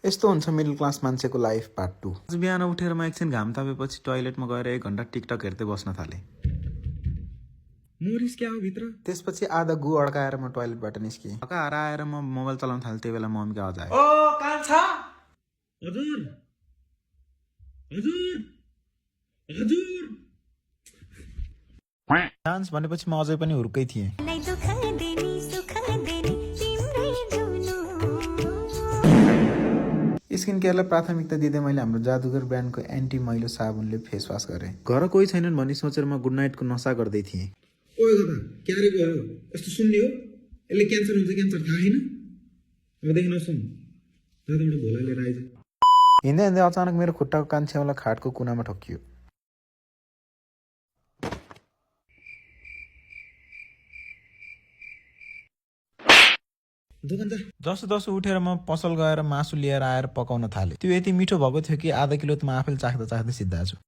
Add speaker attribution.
Speaker 1: यस्तो हुन्छ middle class मान्छेको लाइफ पार्ट 2। आज बिहान उठेर म एकछिन घाम तापेपछि टोयलेटमा गएर 1 घण्टा टिकटक हेर्दै बस्न थालेँ।
Speaker 2: मोरिस क्या हो भित्र?
Speaker 1: त्यसपछि आधा गु अड्काएर म टोयलेटबाट निस्केँ। हकार आएर म मोबाइल चलाउन थालेँ, त्यही बेला मम्मीको आवाज आयो।
Speaker 2: ओ कहाँ छ? हजुर हजुर हजुर।
Speaker 1: डान्स भनेपछि म अझै पनि हुर्कै थिएँ। स्किन केयरलाई प्राथमिकता दिँदै मैले हाम्रो जादुगर ब्रान्डको एन्टी मैलो साबुनले फेस वास गरेँ। घर कोही छैनन् भनी सोचेर म गुड नाइटको नसा गर्दै थिएँ।
Speaker 2: ओए दादा क्यारे गयो? यस्तो सुन्ने हो? यसले क्यान्सर हुन्छ, क्यान्सर थाहा छैन? अबदेखि नसुन। दादाबाट भोला लिएर आइज।
Speaker 1: हिँड्दै हिँड्दै अचानक मेरो खुट्टाको कान छेउला खाटको कुनामा ठोक्कियो।
Speaker 2: दोकान जा।
Speaker 1: जसो तसो उठेर म पसल गएर मासु लिएर आएर पकाउन थालेँ। त्यो यति मिठो भएको थियो कि आधा किलो त म आफैले चाख्दा चाख्दै सिद्धाछु।